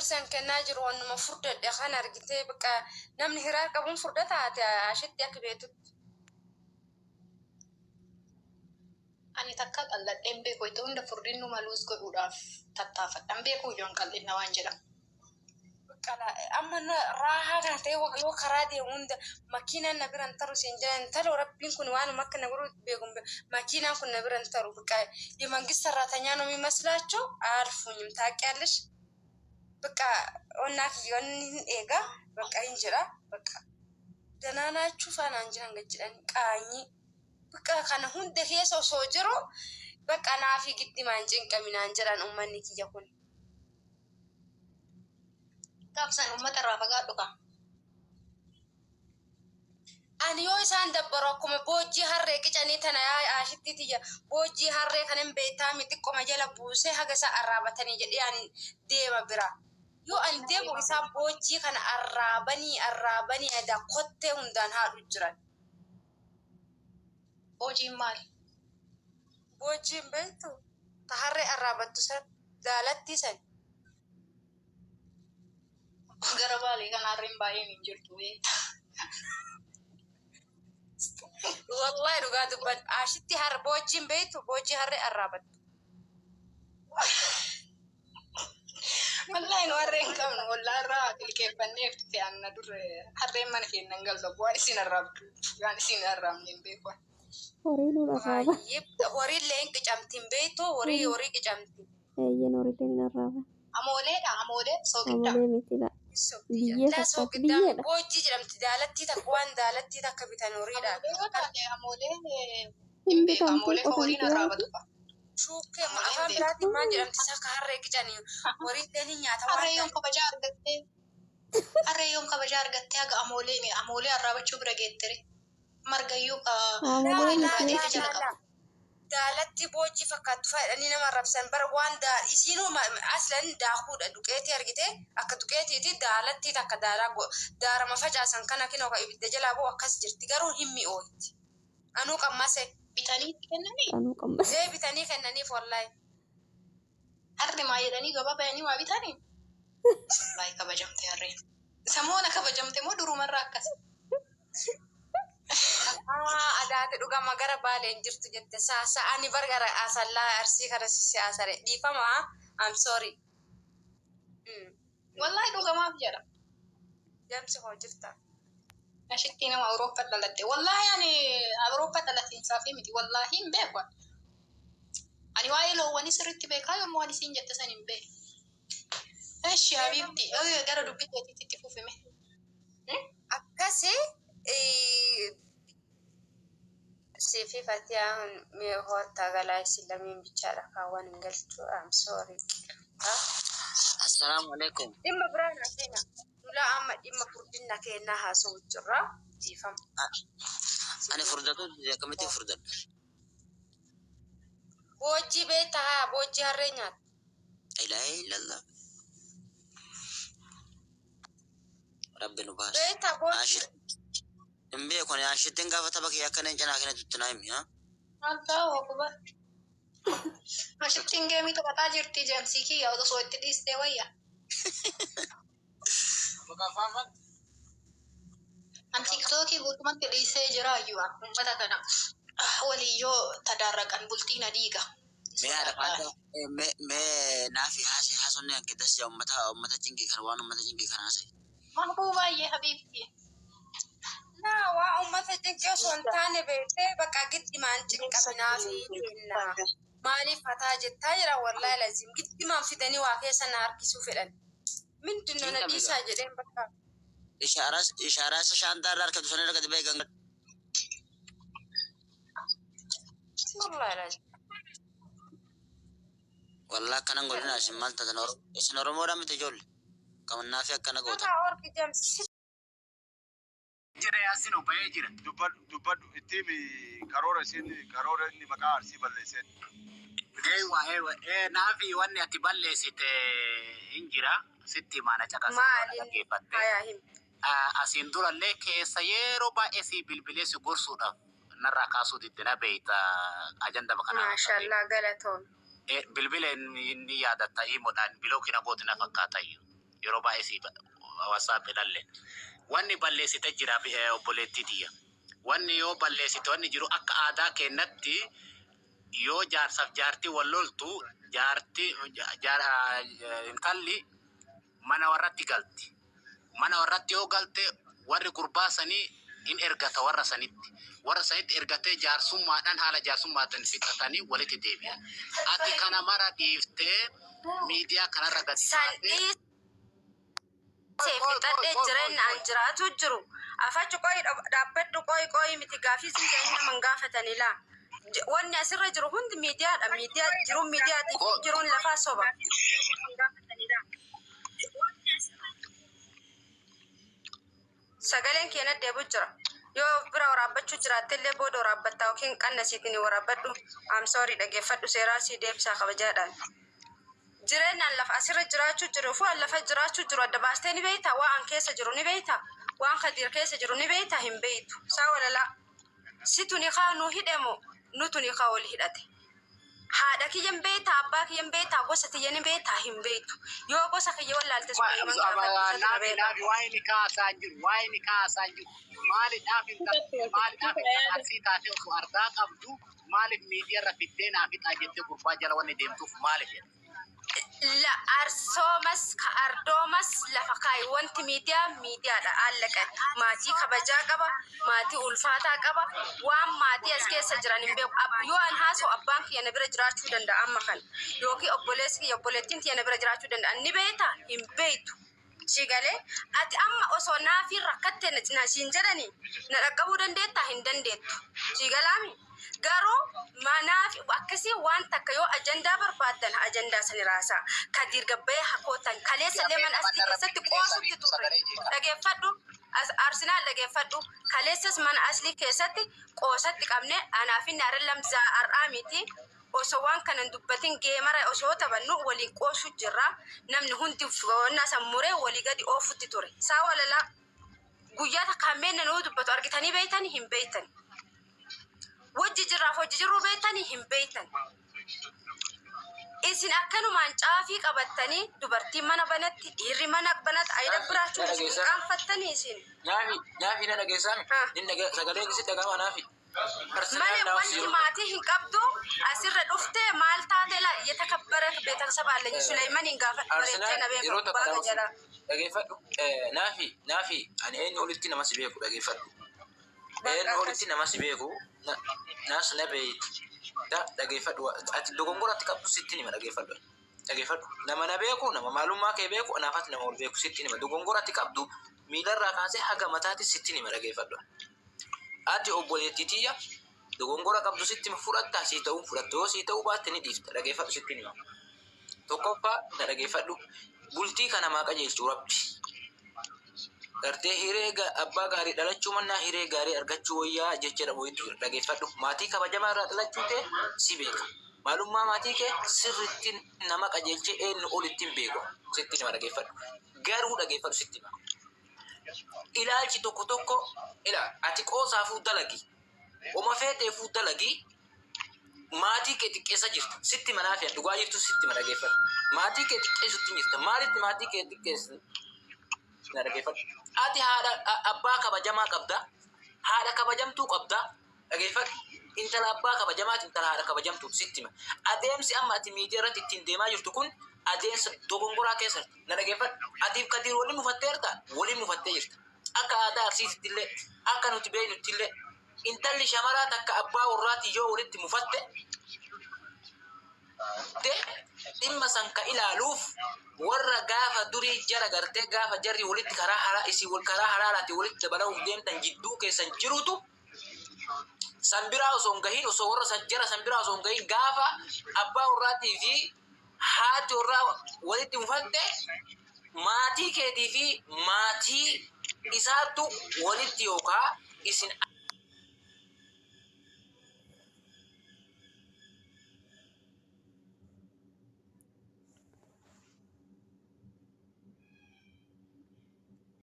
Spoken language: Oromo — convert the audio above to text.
Gorsan kennaa jiru wannuma furdadhe kan argitee bakka namni hiraar qabuun furdata ati ashitti akka beektutti. Ani takka qal'adheen beeku itti hunda furdinnu maluus godhuudhaaf tattaafadhan beeku ijoon qal'inna waan jedhamu. Amma raahaa kana ta'e yoo karaa deemu hunda makiinaan na bira hin taru siin jedhan taloo rabbiin kun waanuma akka na godhu beeku makiinaan kun na bira hin taru በቃ የመንግስት ሰራተኛ ነው የሚመስላቸው አያልፉኝም። ታውቂያለሽ በቃ onnaa kiyya wanni hin eega በቃ hin jedha በቃ ደህና ናችሁ faanaan jiran gad jedhanii qaanyii በቃ kana hunda keessa osoo jiru በቃ naafi giddimaan cinqaminaan jedhan uummanni kiyya kun. Gaafsan uummata irraa fagaadhu kaa. Ani yoo isaan dabbaru akkuma boojjii harree qicanii tana yaa ashitti tiyya boojjii harree kanan beektaa mi xiqqoma jala buusee haga isaa arraabatanii jedhee ani deema bira. Yoo ani deemu isaan boojjii kana arraabanii arraabanii adaa kottee hundaan haadhu jiran. Boojiin maali? Boojjiin beektu ta harree arraabattu san daalattii san. Gara baalee kana harreen baay'een hin jirtu beekta. Wallahi dhugaa dubbadhu ashitti har boojjiin beektu boojjii harree arraabattu. Wallahi nu harree hin qabnu ollaa irraa ilkeeffannee fe'anna dur harreen mana keenya hin galtu waan isin arraabdu waan isin arraabne hin beeku. Horii nuun arraaba. Horiillee hin qicamtiin beektu horii horii qicamti. Eeyyeen horiileen hin arraaban. Amooleedha amoolee soogidda. Amoolee miti laa. Biyyee Laa fakkaatti soogiddaa biyyeedha. boojjii jedhamti daalattii takka waan daalattii takka bitan horiidhaan. Amoolee yoo taate amoolee Hin hin beeku bitamtu amoolee ka horiin qotamti arraabatu waanti. qaba. Shuukkee Amoolee hin afaan beeku. biraatiin maal jedhamti isa akka harree qicanii horiillee ni nyaata waan Harree yoom ta'eef. kabajaa argattee harree yoom kabajaa argattee haga amoolee amoolee arraabachuu bira geettere margayyuu ka Amoolee Laa horiin laa miti. nyaatee laa jala laa qaba. laa. Daalatti boojjii fakkaattu fayyadanii nama arrabsan bara waan daa isiinuu aslan daakuudha duqeetii argite akka duqeetiiti daalattii takka daaraa daarama facaasan kana kinoo ka ibidda jalaa bu'u akkas jirti garuu hin mi'ooyti. Anuu qammase Bitanii itti kennanii Anuu qammas. ee bitanii kennaniif wallahi. harri maa jedhanii gabaa bayanii waa bitanii. Wallahi kabajamte harreen. Samoona kabajamte moo durumarraa akkas. Adaate dhugama gara baaleen jirtu jette saasa ani bar gara asallaa arsii kana sissi asare dhiifama I'm sorry. Wallahi dhugamaaf jedha. Jamsi hoo jirta. Ashitti nama Awurooppaa dhalatte. Wallahi ani Awurooppaa dhalateensaa fi miti. Wallahi hin beeku. Ani waa'ee loowwanii sirriitti beekaa yommuu waan isiin jette san hin beeku. Eshi habiibti gara dubbii keetiitti itti fufime. Akkasi siifi fatiyaan hoota galaa isin lameen bichaadha kaawwan hin galchu I'm sorry. Assalaamu alaikum. Dhimma biraa na keenya nulaa amma dhimma furdinna kennaa haasa'u jirra dhiifama. Ani furdatu akkamitti furdadha? Boojjii beektaa haa boojjii harree nyaata. Ilaaha illallah. Rabbi nu baas. Beektaa boojjii. Ashit hin beeku ani ashittiin gaafa tapha kiyya akkana hin cinaa kennetutti naa himi. Haa? Allahu akbar. Ashittiin geemii taphataa jirti jeemsii kiyya osoo itti dhiistee wayya. An tiktookii guutumatti dhiisee jira iyyuu uummata kana waliyyoo tadaarraqan bultii na diiga. Mee haadha Sodaadhaan. faata mee mee naafi haasee haasonni hanke das uummata uummata cinqii kana waan uummata cinqii kana haasa'e. Mahbuu baay'ee habiibti. Naa waa uummata cinqii osoo hin taane beektee bakka giddimaan cinqaminaa fi kenna. Maaliif fataa jettaa jira wallahi lazim giddimaan fidanii waa keessa na harkisuu fedhan. Mindinno na Cinqame dhiisaa gaa. jedheen bakka. Ishaaraa ishaaraa isa shaantaa irraa harkatu sana irra gadi ba'ee gangan. Wallahi lazim. Wallaa akkanan godhina isin maal taatan isin Oromoodhaan miti ijoollee. Kan naafi akkana gootan. Nama orgi jamsi. Jira yaasinu bahee jira. Dubbadhu dubbadhu itti himi karoora isin karoora inni maqaa arsii balleesseen. Eewa eewa naafi wanni ati balleessite hin jira sitti himaana caqasee waan Maali? dhaggeeffatte. Hayaa himi. Asiin durallee keessa yeroo baay'ee si bilbilee si gorsuudhaaf narraa kaasuu diddina beeyta ajandama kana qabee. Maashaallah galatoon. Bilbila inni yaadatta himuudhaan biloo kina gootina fakkaata iyyuu. Yeroo baay'ee si WhatsApp ilaalle. Wanni balleessite jira, obboleettii tiyya. Wanni yoo balleessite, wanni jiru akka aadaa keenyatti yoo jaarsaaf jaartii wal loltu, jaartii intalli mana warratti galti. Mana warratti yoo galte, warri gurbaa sanii in ergata warra sanitti. Warra sanitti ergatee jaarsummaadhaan haala jaarsummaatiin fixatanii walitti deebi'an. Ati kana mara dhiiftee miidiyaa kanarra gadi San baatee dhiisee fixadhee jireenya an jiraatu jiru. Afachu qoyi, dhaabbadhu, qoyi qoyi miti, gaafii sin jedhin naman gaafatanii laa. Wanni asirra jiru hundi miidiyaadha. Miidiyaa jiruun miidiyaatii fi jiruun lafaa soba. Sagaleen keenya deebi'u jira. Yoo bira waraabbachuu jiraatte illee booda waraabbattaa yookiin qannasiitiin waraabbadhu. I'm sorry, dhageeffadhu, seeraa sii deebisaa kabajaadhaan. Jireenyaan lafa asirra jiraachuu jiru fi waan lafa jiraachuu jiru adda baastee ni beektaa? Waan an keessa jiru ni beektaa? Waan Kadiir keessa jiru ni beektaa? Hin beektu. Saa walalaa. Situ ni kaa nu hidhemo, nutu ni kaa wal hidhate. Haadha kiyya hin beektaa? Abbaa kiyya hin beektaa? Gosa tiyya ni beektaa? Hin beektu. Yoo gosa kiyya wallaalte, Suleeman gaafadhu, isatu na Naafi beeka. naafi, waa'ee ni kaasaa jiru, waa'ee ni kaasaa jiru. Maaliidhaaf intala Arsii taatee osoo ardaa qabdu maaliif miidiyaa irra fiddee naa fixaa jettee gurbaa jala wanni deemtuuf maaliif jedha? La arsoomas ka ardoomas lafa kaayi, wanti miidiyaa miidiyaadha allaqan. Maatii kabajaa qaba, maatii ulfaataa qaba. Waan maatii as keessa jiran hin beeku. Yoo an haasa'u abbaan kiyya na bira jiraachuu danda'a amma kana, yookiin obboleessi kiyya, obboleettiin tiyya na bira jiraachuu danda'a. Ni beektaa? Hin beektu. Si galee? Ati amma osoo naafii rakkatte na siin jedhanii na dhaqqabuu dandeettaa? Hin dandeettu. Si galaami? Garuu manaaf akkasii waan takka yoo ajandaa barbaaddan ajandaa sani raasaa. Kadiir gabbayee hakootan kaleessallee mana asii keessatti qoosutti turre. Dhageeffadhu. Arsenaal, dhageeffadhu. Kaleessas mana aslii keessatti qoosatti qabne anaaf inni arallam har'aa miti. Osoo waan kanan dubbatin geemara osoo taphannu waliin qoosu jirra. Namni hundi wanna san muree walii gadi oofutti ture. Saa walalaa, guyyaa takka hammeenna nuu dubbatu argitanii beeytanii? Hin beeytan. Wajji jirraaf hojii jirruu beektanii? Hin beektan. Isin akkanumaan caafii qabattanii dubartiin mana banatti, dhiirri mana banatti ayida biraachuu Na isin dhageessaa? qaanfattanii isin. Naafi, naafi, na dhageessaami? Ha. Nin dhaga, sagaleen si dhagama naafi? Arsenaal Malee naaf wanti yeroo maatii hin qabdu asirra dhuftee maal taate la የተከበረ ቤተሰብ አለኝ። Suleymaaniin gaafadhu, bareechee Arsenaal na beeka yeroo takka baaga nama jedha. Dhageeffadhu. Naafi, naafi, ani eenyu olitti nama si beeku, dhageeffadhu. Bakka Eenyu akkas. olitti nama si beeku, naas na beeyti. Dhageeffadhu, ati dogongoratti qabdu sitti nima, dhageeffadhu. Dhageeffadhu. Nama na beeku, nama maalummaa kee beeku, anaafati nama ol beeku sitti nima. Dogongoratti qabdu miilarraa kaasee haga mataatti sitti nima, dhageeffadhu. Ati obboleettii tiyya, dogongora qabdu sitti hima, fudhattaa sii ta'uu fudhattu, yoo sii ta'uu baatte ni dhiifta, dhageeffadhu, sitti nima. Tokkoffaa, na dhageeffadhu. Bultii kana maa qajeelchu Rabbi. Gartee hiree abbaa gaarii dhalachuu mannaa hiree gaarii argachuu wayyaa jecha jedhamu wayiitu jira. Dhageeffadhu. Maatii kabajamaa irraa dhalachuu kee si beeka. Maalummaa maatii kee sirriitti nama qajeelchee eenyu olitti hin beeku. Sitti nima, dhageeffadhu. Garuu dhageeffadhu, sitti hima. Ilaalchi tokko tokko ila ati qoosaafuu dalagi. Oma feeteefuu dalagi. Maatii kee xiqqeessa jirta. Sitti manaa fi dhugaa jirtu sitti hima, dhageeffadhu. Maatii kee xiqqeessutti jirta. Maalitti maatii kee xiqqeessu? Na dhageeffadhu. Ati haadha abbaa kabajamaa qabda. Haadha kabajamtuu qabda. Dhageeffadhu. Intala abbaa kabajamaati, intala haadha kabajamtuu sitti hima. Adeemsi amma ati miidiyaa irratti ittiin deemaa jirtu kun adeemsa dogongoraa keessa jirta. Na dhageeffadhu. Atiif Kadiir waliin mufatteerta? Waliin mufattee jirta. Akka aadaa Arsiititti illee, akka nuti beeknutti illee, intalli shamaraa takka abbaa warraati yoo walitti mufatte dhimma san ka ilaaluuf warra gaafa durii jara gartee gaafa jarri walitti karaa haraa isii wal karaa halaalaatti walitti dabalamuuf deemtan jidduu keessan jirutu san biraa osoo hin gahin, osoo warra san jara san biraa osoo hin gahin, gaafa abbaa warraatii fi haati warraa walitti mufatte maatii keetii fi maatii isaattu walitti yookaa isin